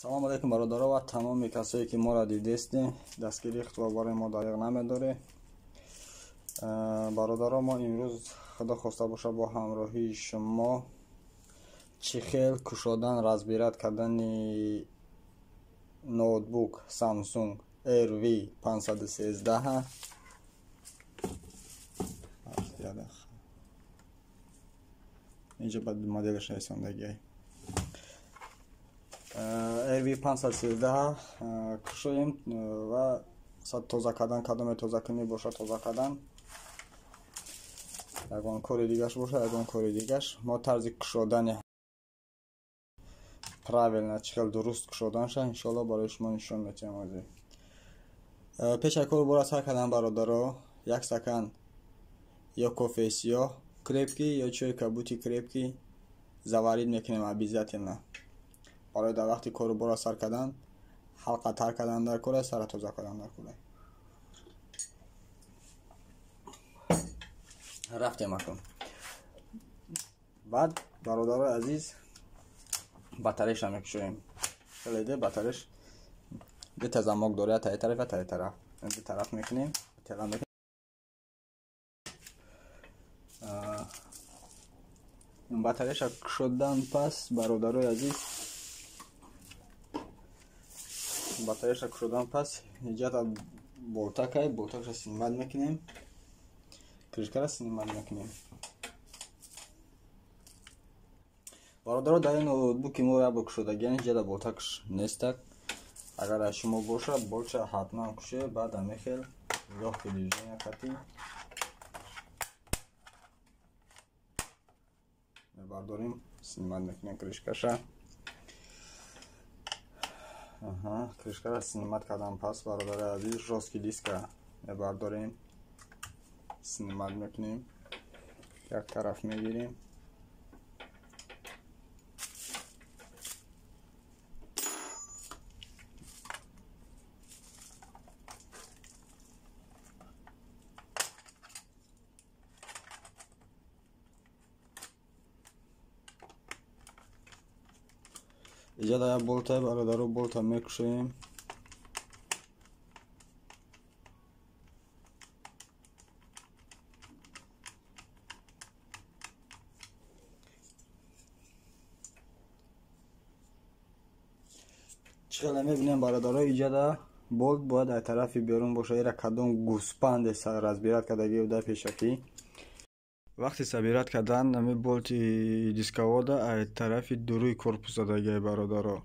Салом алейкум бародаро ва тамоми касое ки моро дидестем, дастгирии худро барои мо дариқ намедоред. Бародаро, мо имрӯз худо хоста боша бо ҳамроҳии шумо чӣ хел кушодан, разбирать кардани ноутбук Samsung RV 513. Инҷа ба моделаш нависондагиай. RV 513 кушоем ва тоза кардан, кадоме тоза кунӣ боша тоза кардан, ягон кори дигаш боша ягон кори дигаш. Мо тарзи кушодани правильно, чӣ хел дуруст кушоданша иншоалло барои шумо нишон метиҳам. Ҳозир пеш аз кор бора сар кардан, бародаро, як стакан ё кофеи сиёҳ крепкий ё чойи кабути крепкий заварид мекунем обязательно. Барои дар вақти кору бора сар кардан ҳалқа тар кардан дар кора, сара тоза кардан дар кора. Рафтем акун. Баъд бародарои азиз батареяша мекушоем. Хеле батареш дута замок дорад, таи тараф ва таи тараф. Ду тараф мекунем, тела мекунем. Батареяша кушодан пас, бародарои азиз, батареяша кушодан пас ҳиҷата болтакай, болтакша снимать мекунем, крышкара снимать мекунем. Бародаро, дар ин ноутбуки мо як бор кушодагиан ҳиҷата болтакш нестак. Агар аз шумо боша, болча ҳатман куше, баъд амехел лёгкий движения кати мебардорим, снимать мекунем крышкаша. Крышкара снимать кардан пас, бародари азиз, жёсткий диска мебардорем, снимать мекунем, як тараф мегирем. Иҷода як болта, бародаро, болта мекушоем. Чӣ хеле мебинем, бародаро, иҷода болт бояд аз тарафи берун боша. Ира кадом гӯспанде разбирать кардагӣ буда пешакӣ. Вақти собирать кардан ами болти дисковода аз тарафи дуруи корпус задагиай, бародаро.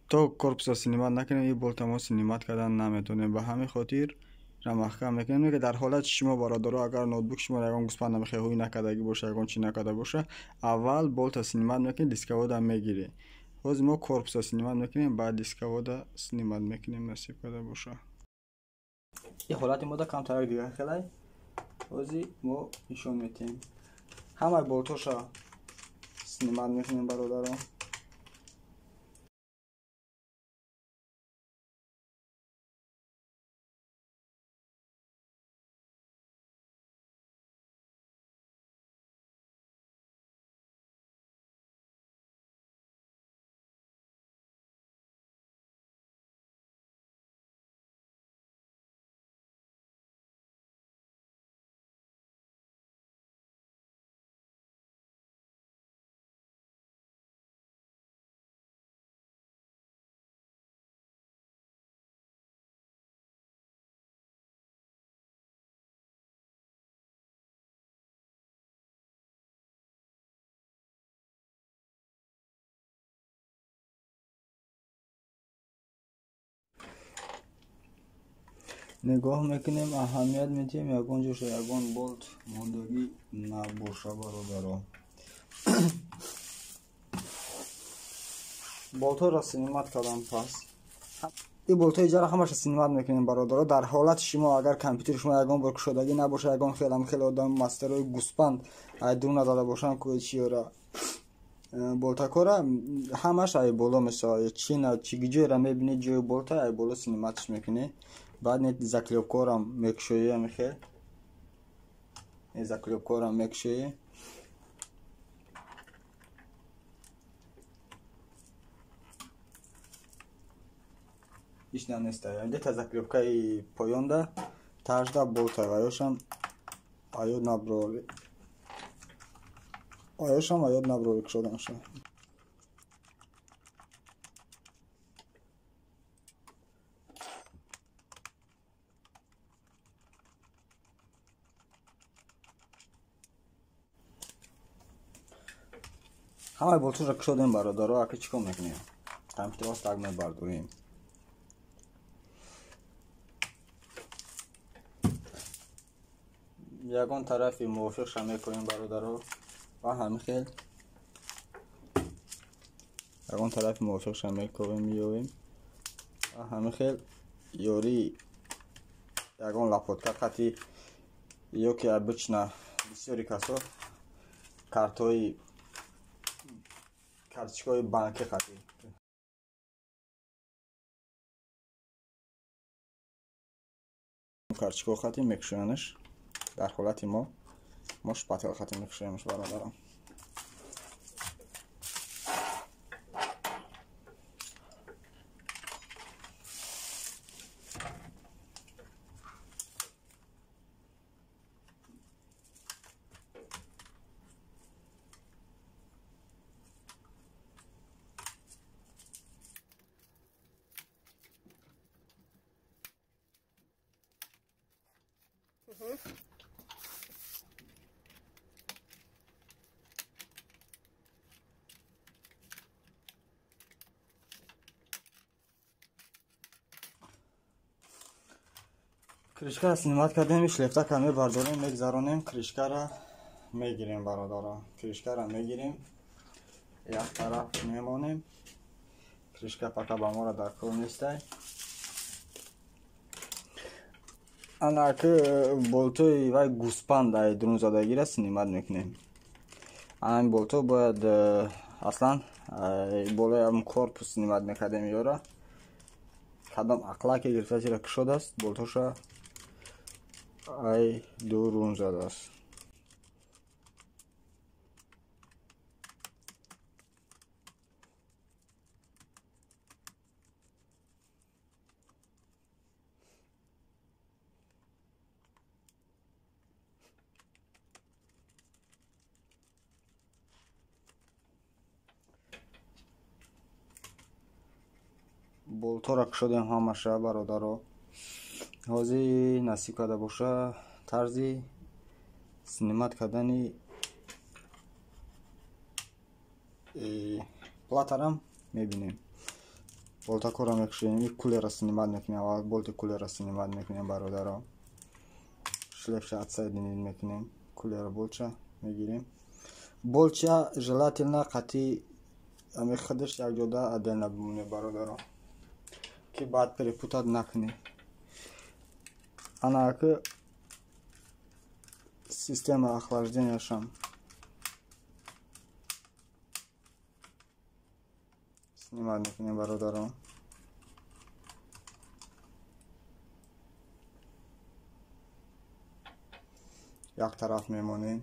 То корпуса снимать накунем, ин болта мо снимать кардан наметонем. Ба ҳамин хотир ра маҳкам мекунем, ки дар ҳолати шумо, бародаро, агар ноутбук шумо ягон гӯспанд намехоҳӣ ҳуй накардагӣ боша, ягон чӣ накарда боша, аввал болта снимать мекунӣ, дисковода мегирӣ. Ҳозир мо корпуса снимать мекунем, баъд дисковода снимать мекунем, насиб карда боша. Ин ҳолати мода камтарак дигар хелай. Ҳозир мо нишон метиҳем. Ҳамаи болтоша снимать мекунем, бародаро. Нигоҳ мекунем, аҳамият медиҳем, ягон ҷоша ягон болт мондагӣ набоша, бародаро. Болтҳоро снимать кардан пас, ин болтҳои иҷара ҳамаша снимать мекунем, бародаро. Дар ҳолати шумо агар компютери шумо ягон бор кушодагӣ набоша, ягон хелам хеле одам мастерои гӯспанд ай дур назада бошанд, чиёра болтакора ҳамаш ай боло мешавад. Чи на чи ҷойра мебинӣ, ҷои болта ай боло сниматьш мекунӣ. Баъд не заклёпкорам мекушоӣ, амихел заклёпкорам мекушоӣ. Иш нанеста. Дета заклёпкаи поёнда тажда болта ваёшам аёд наброри. Аёшам аёд наброри кушоданша. Ҳамаи болтҳоро кушодем, бародаро, ака чӣ кор мекунем? Компютерро так мебардорем. Ягон тарафи мувофиқша мекунем, бародаро, ва ҳамин хел ягон тарафи мувофиқша мекунем, меёвем ва ҳамин хел ёрии ягон лопатка қати ё ки обычно бисёри касо картҳои карточкаҳои банкӣ қати карточкаҳо қати мекушоянаш. Дар ҳолати мо шпател қати мекушоемш, бародарам. Крышкаро снимать кардем, шлефтака мебардорем, мегзаронем, крышкаро мегирем, бародаро. Крышкаро мегирем, як тараф мемонем. Крышка пока ба моро дар кор нестай. Ана ки болтои вай гӯспанд ай дурунзадагиро снимать мекунем. Ана ин болто бояд аслан болои ҳам корпус снимать мекардем ёра. Кадом ақлаке гирифтасира кушодааст, болтоша ай дурун задааст. Болтҳоро кушодем ҳамаша, бародаро. Ҳозир насиб карда боша тарзи снимать кардани платарам мебинем. Болтакҳоро мекушоем, и кулерро снимать мекунем, аввал болти кулерро снимать мекунем, бародаро. Шлефша отсоединить мекунем, кулерро болтша мегирем. Болтша желательно қати ами худаш якҷода отдельно бимонем, бародаро, ки баъд перепутать накунем. Ана ки система охлажденияшам снимать мекунем, бародаро. Як тараф мемонем.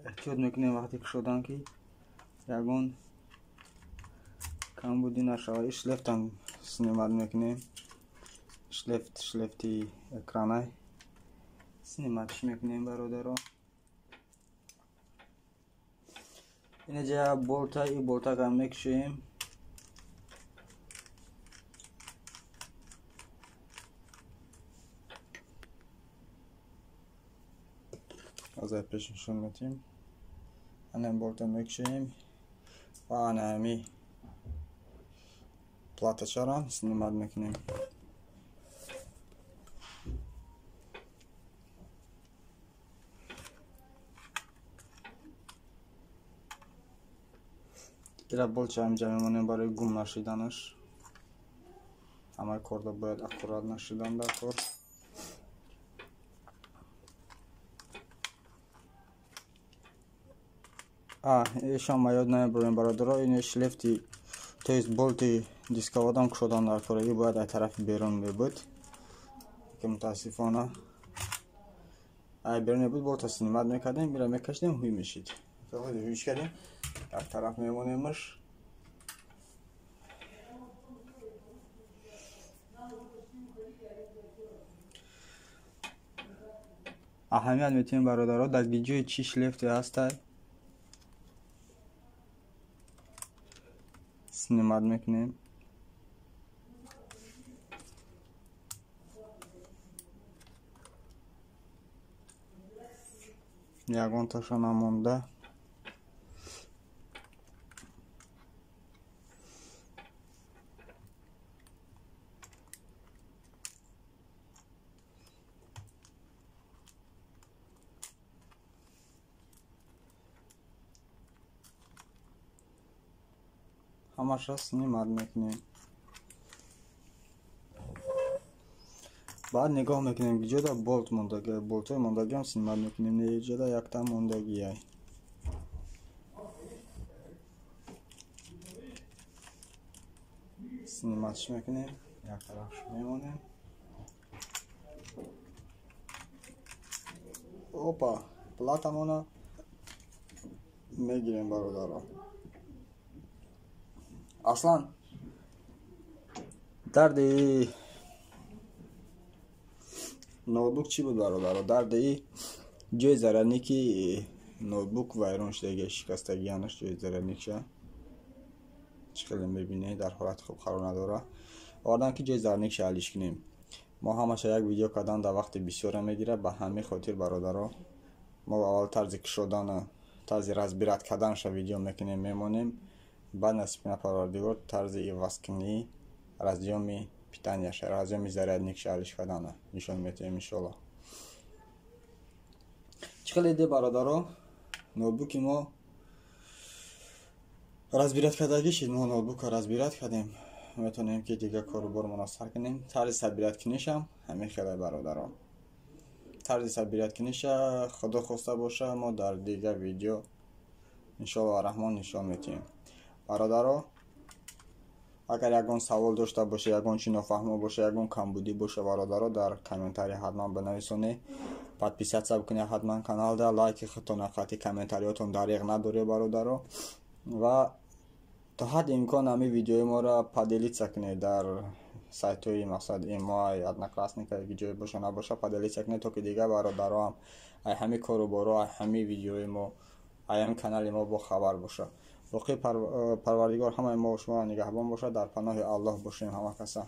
Эҳтиёт мекунем вақте кушодан, ки ягон камбудӣ нашавад. И шлефтам снимать мекунем. Шлефт, шлефти экранай сниматьш мекунем, бародаро. Инаҷа болта и болтака мекушоем. Азай пеш нишон метиҳем. Ана болта мекушоем ва ана ҳами платачаро снимать мекунем. Ира болча ҳамҷа мемонем барои гум нашиданаш. Ҳамаи корда бояд аккурат нашидан дар кор. Ишам ёд намебурем, бародаро. Ин шлефти, то есть болти дисководам кушодан дар кор. И бояд аз тарафи берун мебуд, ки мутаассифона Ай беруне буд болта снимать мекардем, ира мекашидем, ҳуй мешид. Ҳуйш кардем, як тараф мемонемаш. Аҳамият метиҳем бародаро, дар ҷои чӣ шлефте ҳастай снимать мекунем. Ягонташа намонда. Ҳамаша снимать мекунем. Баъд нигоҳ мекунем ҷода болт мондагӣ, болтҳои мондагиам снимать мекунем. Ҷода якта мондагиай. Сниматьш мекунем, як тарафш мемонем. Опа, платамона мегирем бародаро. Аслан дарди ноутбук чӣ буд бародаро? Дарди ҷои зарядники ноутбук вайрон шудаги, шикастагианаш ҷои зарядникша. Чӣ хеле мебинед, дар ҳолати хуб қарор надорад. Овардан ки ҷои зарядникша ҳаллиш кунем. Мо ҳамаша як видео кардан дар вақти бисёре мегирад, ба ҳамин хотир бародаро мо аввал тарзи кушодана, тарзи разбирать карданша видео мекунем, мемонем. Баъд насиб кунад Парвардигор тарзи ивазкунӣ разъёми питанияша, разъёми зарядникша ҳаллиш кардана нишон метиҳем иншоалло. Чӣ хеле диде бародаро, ноутбуки мо разбирать кардагӣ шид. Мо ноутбука разбирать кардем, метавонем ки дигар корубормонро сар кунем. Тарзи собирать кунишам ҳамин хеле бародаро. Тарзи собирать куниша худо хоста боша мо дар дигар видео иншоалло Раҳмон нишон метиҳем. Бародаро, агар ягон савол дошта боша, ягон чи нофаҳмо боша, ягон камбудӣ боша бародаро, дар комментария ҳатман бинависонед. Подписаться бикунед ҳатман каналда, лайки худтон қати комментариётон дариғ надоред бародаро. Ва то ҳадди имкон ҳамин видеои моро поделиться кунед дар сайтҳои мақсад Имай, Одноклассника, ҷое боша набоша поделиться кунед, то ки дигар бародаро ҳам ай ҳамин коруборо, ай ҳамин видеои мо, ай ҳамин канали мо бохабар боша. Боқӣ Парвардигор ҳамаи мо шуморо нигаҳбон бошад, дар паноҳи Аллоҳ бошем ҳама каса.